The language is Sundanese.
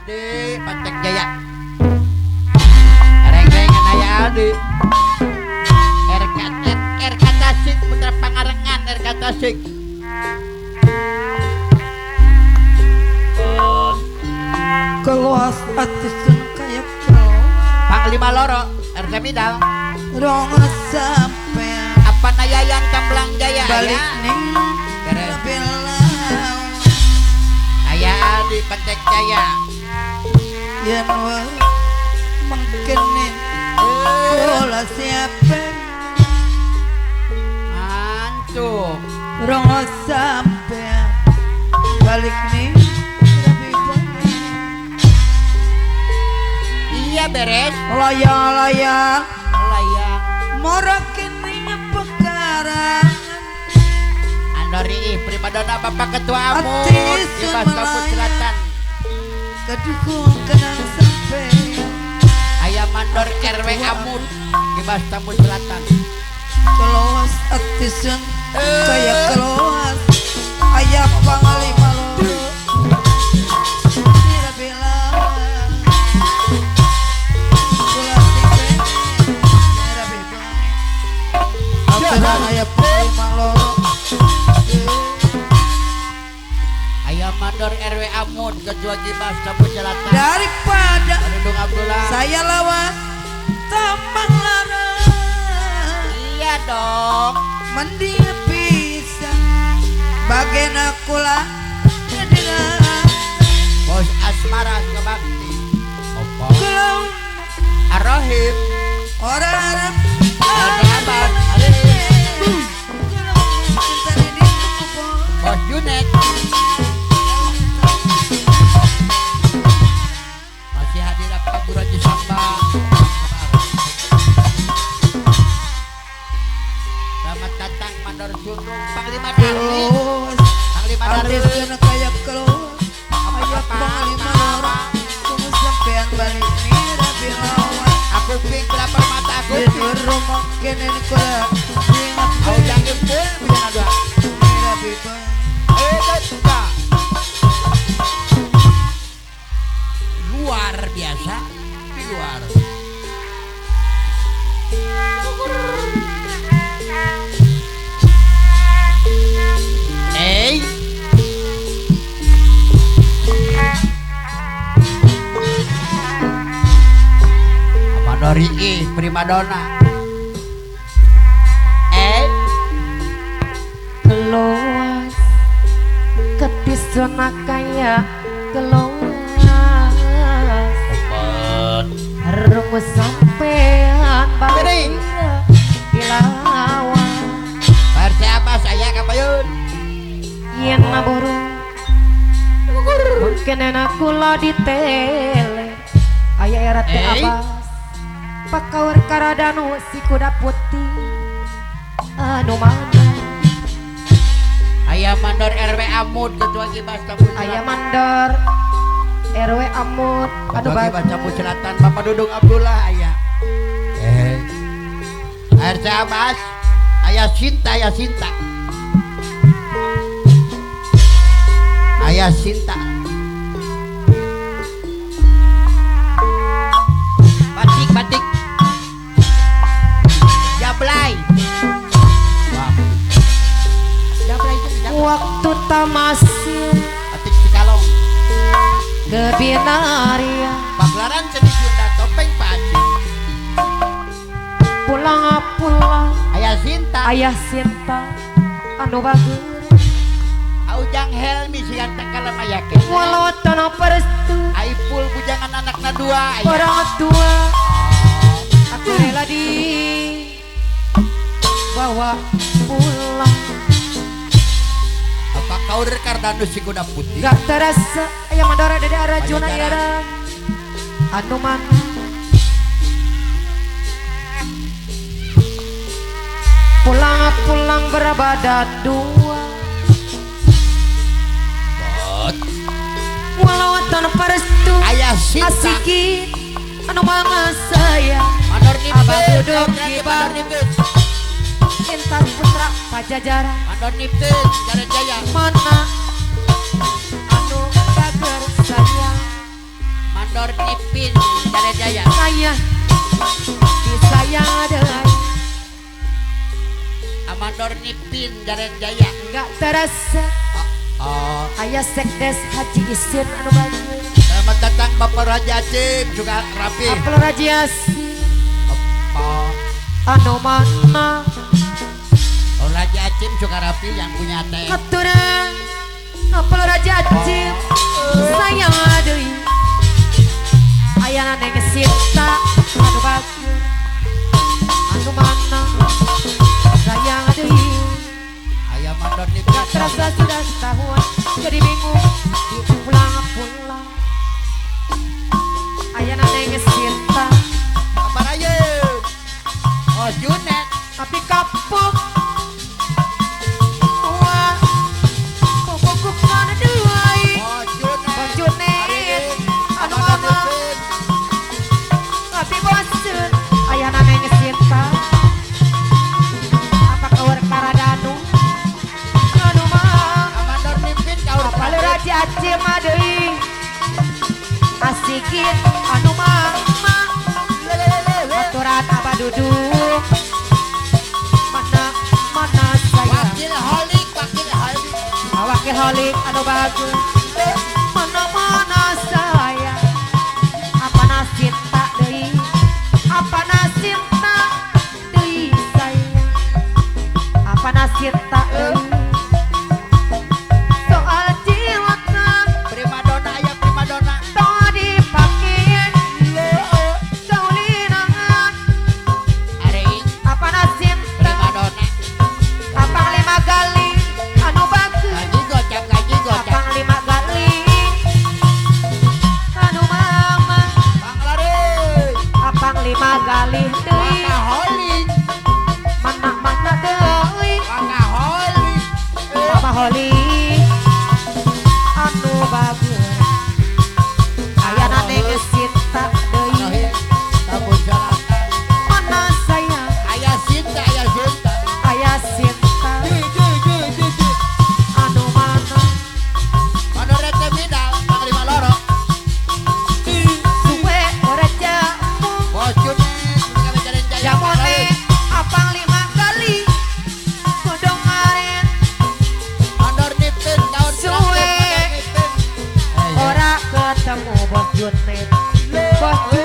Adi Pantek Jaya. Reng-rengan aya Adi. RK RK Tasik Putra Pangarengan RK Tasik. Keluas ati sun kaya keluas. Panglima Loro RT Midal. Rong sampean. Apa nayayan Kamblang Jaya balik aya? Ning Beres. Belau. Aya Adi Pantek Jaya. Yen mengkene kula siapa Mantuk. Rong sampean balik ning. Iya beres. Layang-layang layang morakin pekarangan. Andori primadona Bapak Ketua Amud Ati di Tambun Selatan. Kedukung kenang sampai Ayah mandor RW Amud di Tambun Selatan. Keloas ati sun kaya keloas ayah panglima loro. Ayah mandor RW Amud Ketua Gibas Tambun Selatan. Daripada Dudung Abdullah saya lawan tambah lara. Iya dong. Mending bisa bagian aku lah. Bos Asmara Sukabakti. Opo Arohim orang Arab. Abad Bos Junet masih hadir Pak Guru Haji Samba. Selamat datang Mandor Sundung Panglima Darwi. Panglima Darwi kaya keluar ayah Panglima Loro. Tunggu sampean balik nira bilawan. Aku ping kelapar mata aku. Rumah kene kula. Au jangan pun bisa ada. Luar biasa, luar. Amadori primadona. Keluas ketisona kaya keluas. Rungu sampean balik dilawan. RT Abbas aya kapayun. Yen maburu mungkin enak kula ditele. Aya RT Abbas pakawur karadanu si kuda putih anu mana. Ayah mandor RW Amud Ketua Gibas Tambun Selatan. Ayah mandor RW Amud Ketua Gibas Tambun Selatan Bapak Dudung Abdullah ayah. RT Abbas ayah Sinta, ayah Sinta. Ayah Sinta. Batik batik. Jablay. Waktu tamasil batik Cikalong ke Binaria pagelaran seni Sunda topeng Pak Haji. Pulang-pulang ayah Sinta, ayah Sinta anu bagus. Aujang Helmi si ganteng kalem aya ke. Walau tanah perestu Aipul bujangan anakna dua ayah. Orang tua aku rela di bawa pulang. Apa kau rekardanu si kuda putih? Gak terasa ayah mandora dede arjuna ira anu mana. Pulang-pulang berbadan dua. Walau tanpa restu ayah Sinta asikin anu mama saya. Mandor nipis, abah duduk kibar lintas putra Pajajaran. Mandor nipis Jalan Jaya mana anu bager sayang. Nipin Jaya Jaya. Saya disayang deui. Amandor Nipin Jaya Jaya. Enggak terasa. Oh. Aya Sekdes Haji Isin anu bagus. Selamat datang Bapak Raja Acim juga rapi. Bapak Raja Acim. Apa? Anu mana? Oh, Raja Acim juga rapi yang punya teh. Aturan Bapak Raja Acim. Sayang deui. Aya Neng Sinta anu bagus. Anu mana? Sayang deui. Aya Mandor Nipin. Gak terasa sudah setahun jadi bingung dipulang-pulang. Aya Neng Sinta. Kabar aja. Oh Junet. Tapi kapok. Wah. Pokok kana deui. Oh Junet. Oh Junet. Anu mana? Tapi bosen. Aya Neng Sinta. Apa kabar paradanu? Anu mah. Amandor Nipin kaur Apaleu Raja Aceh mah deui. Asikin anu mah. Aturan abah duduk. Mana mana saya. Wakil Holik, wakil Holik. Wakil Holik anu bagus. Mana mana saya. Apa nasib tak deui? Apa nasib tak deui saya? Apa nasib tak deui? Soal cinta Primadona aya primadona. tong dipake saulinangan. Ari Apa nasib tak? primadona. Apang lima gali anu bagus. Gaji gocap, gaji gocap. Apang lima gali anu mama. Bang Apang lima gali deui. Waka Holik, Mana mana deui. Waka Holik. Mama Holi anu bagus. Ayana Neng Sinta deui. Tabur jalan. Mana saya? Aya Sinta, aya Sinta. Aya Sinta Ji ji ji ji ji. anu mana? Mandor Terminal, Panglima Loro. Suwe ora jamu. Bos Junet, kami Jaya Jaya. Jamone apang lima kali godong aren Mandor Nipin tahun Suwe. Mandor Nipin. Ora ketemu Bos Junet. Bos Junet.